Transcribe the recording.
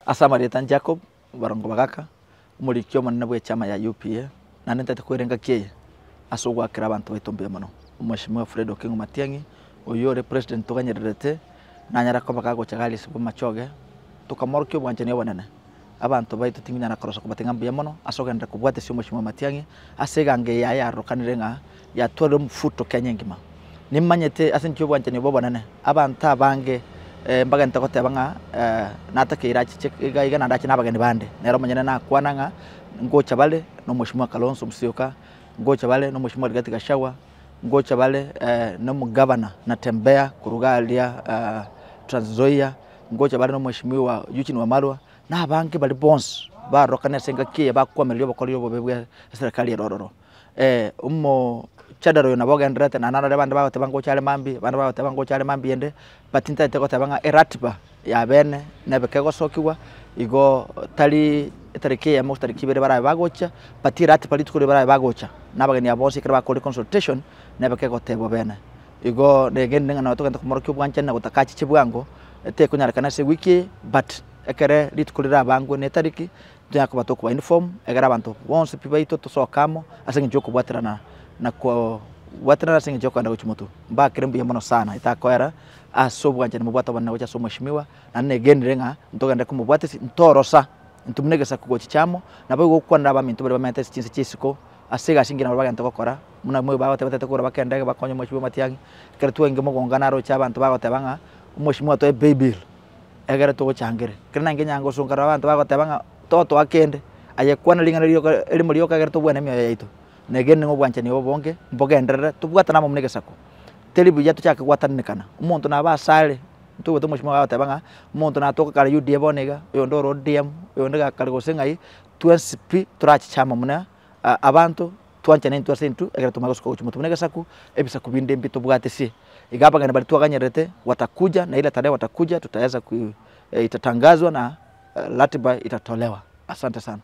Ase amarieta Jacob Barongo Bagaka, omoriki omonene bw'echama ya UPA, naende ntagete koira engaki eye ase ogoakera abanto baito mbuya mono. Omweshimiwa Fred Okengo Matiang'i, oyio ore president toganyererete, nanyara koba kagocha iga aria ase Bomachoge, tokamorokia obwanchani obonene. Abanto baito tingonyara korosa kobati ng'a mbuya mono ase ogenderera kobwatesia omweshimiwa Matiang'i ase egango eye yaye yarokanire ng'a yatwarire omofuto Kenya engima. Nimanyete ase inche obwanchani obo obonene, abanto abange mbagente goteba ng'a natakeire achiche iga iga naende ache na abageni bande. Nere omonyene nakwana ng'a ngocha bare na omweshimiwa Kalonzo Musyoka, ngocha bare na omweshimiwa Rigathi Gachagua, ngocha bare na omogavana Natembeya korwa iga aria Trans Nzoia, ngocha bare na omweshimiwa Eugene Wamalwa, na abange baria bonsi barorokane ase engaki eye bakoamereria obokori obobe bwa eserekari ere ororo. Omochadara oyo nabo ogendererete naende narore abande bagoteba ngocha are mambia, abande bagoteba ngocha are mambia ende, but ntagete goteba ng'a eratiba ya bene nebe kegosokigwa, igo tari etariki eyemo gose tariki ibere barabe bagocha, but eratiba rituko riria barabe bagocha, na abageni aba bonsi ekero bakorire consultation, nebe kegotebwa bene. Igo negenire ng'a nabo togende komorokia obwanchani na gotaka achiche bwango, tekonyarekana ase ewiki eye, but ekere rituko rirabangwe na etariki, Tonyare koba tokoba inform egere abanto bonsi pi baito tosoke amo ase eng'encho ya okobwaterana na kobwaterana ase eng'encho ya okogenda gochia motwe. Mbakere mbuya mono sana etakoera ase obwanchani mobwate obonene gochia ase omweshimiwa, naende negenire ng'a ntogende komobwatesia ntorosa intwe buna egesaku gochicha amo, nabo igo gokwanera abaminto baria bamenyete ase chinse chia isiko ase egasi engiya nabo bagente gokora, buna moyo bagoteba tete kogora baka endege bakonye omweshimiwa Matiang'i, ekero twaenge mogonga naroche abanto bagoteba ng'a omweshimiwa toe pay bill. Ekero togochangera, ekero nainche nyango gosonka nabo abanto bagoteba ng'a totoa kende, aye kwana ring'ana rioka erimo rioka ekero tobwane emioyo yaito. Na egene nigo obwanchani obo obonge, mbogenderere, tobwatane amo buna egesaku. Teri buya tochake gwatananekana, omonto nabo asare, ntobwate omosimo bagoteba ng'a, omonto natoka kare UDA bono iga, oyonde ore ODM, oyonde gakare gose ng'ai, twensi pi torachiche amo buna abanto. Twanchane intwe ase intwe, ekero tomanye gosuka gochia motwe buna egesaku, ebisaku binde mbitobwatesie. Iga abageni baria twaganyererete watakuja na ile tarehe watakuja tutaweza ku itatangazwa na ratiba itatolewa. Asante sana.